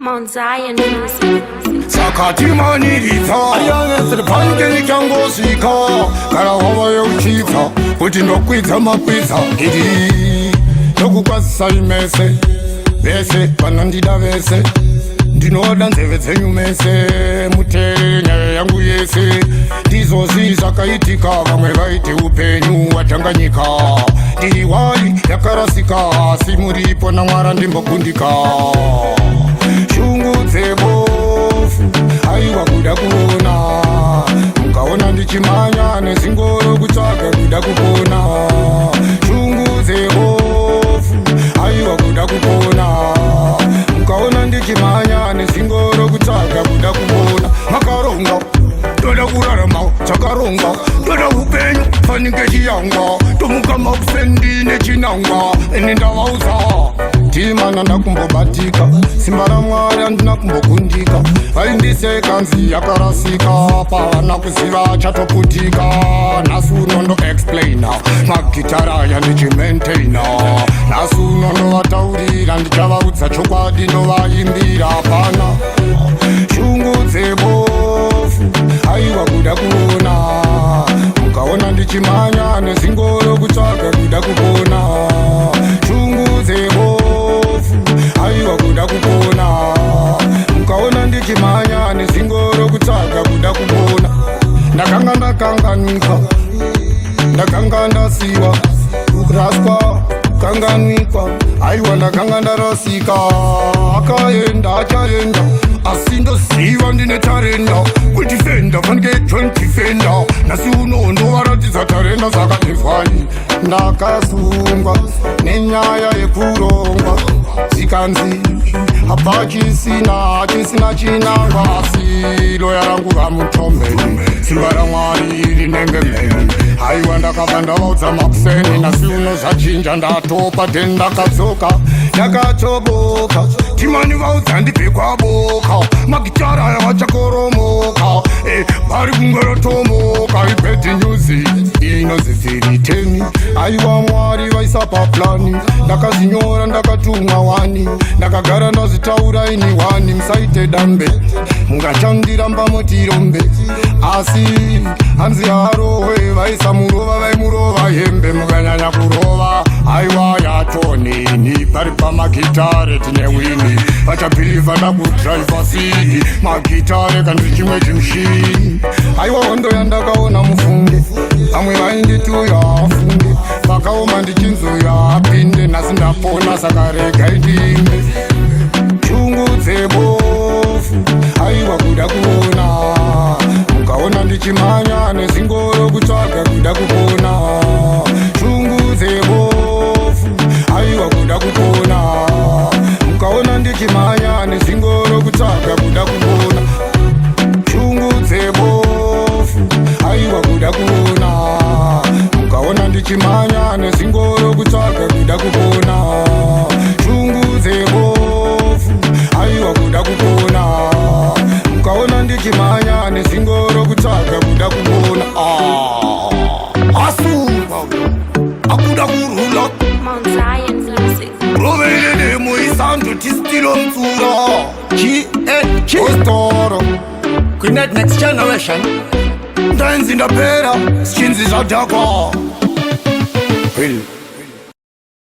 Mount Zion Music. Saka timaniridza pange ichangosvika kana wava yeuchidza kuti ndokwidza makwidza iri ndokukwazisai mese vese vanondida vese. Ndinoda nzeve dzenyu mese, muteerere nyaya yangu yese. Ndizvozvi zvakaitika, vamwe vaiti upenyu watanganyika. Ndiri wai yakarasika, asi muripo naMwari ndimbokundika. Shungu dzebofu, aiwa, kuda kuona. Mukaona ndichimhanya nezingoro kutsvaga kuda kupona. Shungu dzebofu, aiwa, kuda kupona. Mukaona ndichimhanya nezingoro kutsvaga kuda kupona. Makaronga ndoda kurarama chakaronga, ndoda upenyu fanike chiyangwa. Tomuka makusendi nechinangwa, ini ndavauza timana ndakumbobatika. Simba raMwari handina kumbokundika. Vaindiseka nzi yakarasika, pavana kuziva chatoputika. Nhasi unondo explaina magitara aya ndichimaintaina. Nhasi unondovataurira, ndichavaudza chokwadi, ndovaimbira pana. Shungu dzebofu, aiwa, kuda kuona. Mukaona ndichimhanya nezingoro kutsvaga kuda kupona. Shungu dzebofu, aiwa, kuda kupona. Mukaona ndichimhanya nezingoro kutsvaga kuda kupona. Ndakanga ndakanganika, ndakanga ndasiwa, kuraswa, kukanganwikwa. Aiwa, ndakanga ndarasika. Akaenda achaenda, asi ndoziva ndine tarenda kudefenda fanike John Defender. Nhasi uno ndovaratidza tarenda. Saka inzwai, ndakasungwa nenyaya yekurongwa, zvikanzi hapachisina chisina chinangwa. Asi loya rangu vamutombeni, simba raMwari rinenge mheni. Haiwa, ndakabva ndavaudza makuseni. Nhasi uno zvachinja, ndatopa then ndakadzoka ndakatoboka. Timani vaudza ndibve kwaboka, magitara aya vachakoromoka. Vari kungorotomoka. Ibad news inonzi 310. Aiwa, Mwari vaisa paplani, ndakazvinyora, ndakatumwa wani, ndakagara ndazvitaura ini wani. Musaite dambe, mungachandiramba mutirombe, asi hanzi harohwe. Vaisamurova, vaimurova hembe, mukanyanya kurova. Aiwa, yatonini pari pamagitare tine wini, vachabhilivha ndakudhraivha sini magitare kanzi chimwe chimushini. Aiwa, hondo yandakaona mufunge, vamwe vaindituya afunge, vakaoma ndichinzuya apinde. Nhasi ndapona, saka regai ndimbe. Shungu dzebofu, aiwa, kuda kuona. Mukaona ndichimhanya nezingoro kutsvaga kuda kupona. Shungu dzebofu, aiwa, kuda kupona. Mukaona ndichimhanya nezingoro kutsvaga kuda kupona. Shungu dzebofu, aiwa, kuda kuona. Mukaona ndichimhanya nezingoro kutsvaga kuda kupona. Shungu dzebofu, aiwa, kuda kupona. Mukaona ndichimhanya nezingoro kutsvaga kuda kupona. Ah, asungwa akuda kurula. Mount Zion Music. Rovere demo isando tistilo mtsura. G A G Ostoro. Queen Next Generation. Ndainzi ndapera, zichinzi zvadhakwa. Will.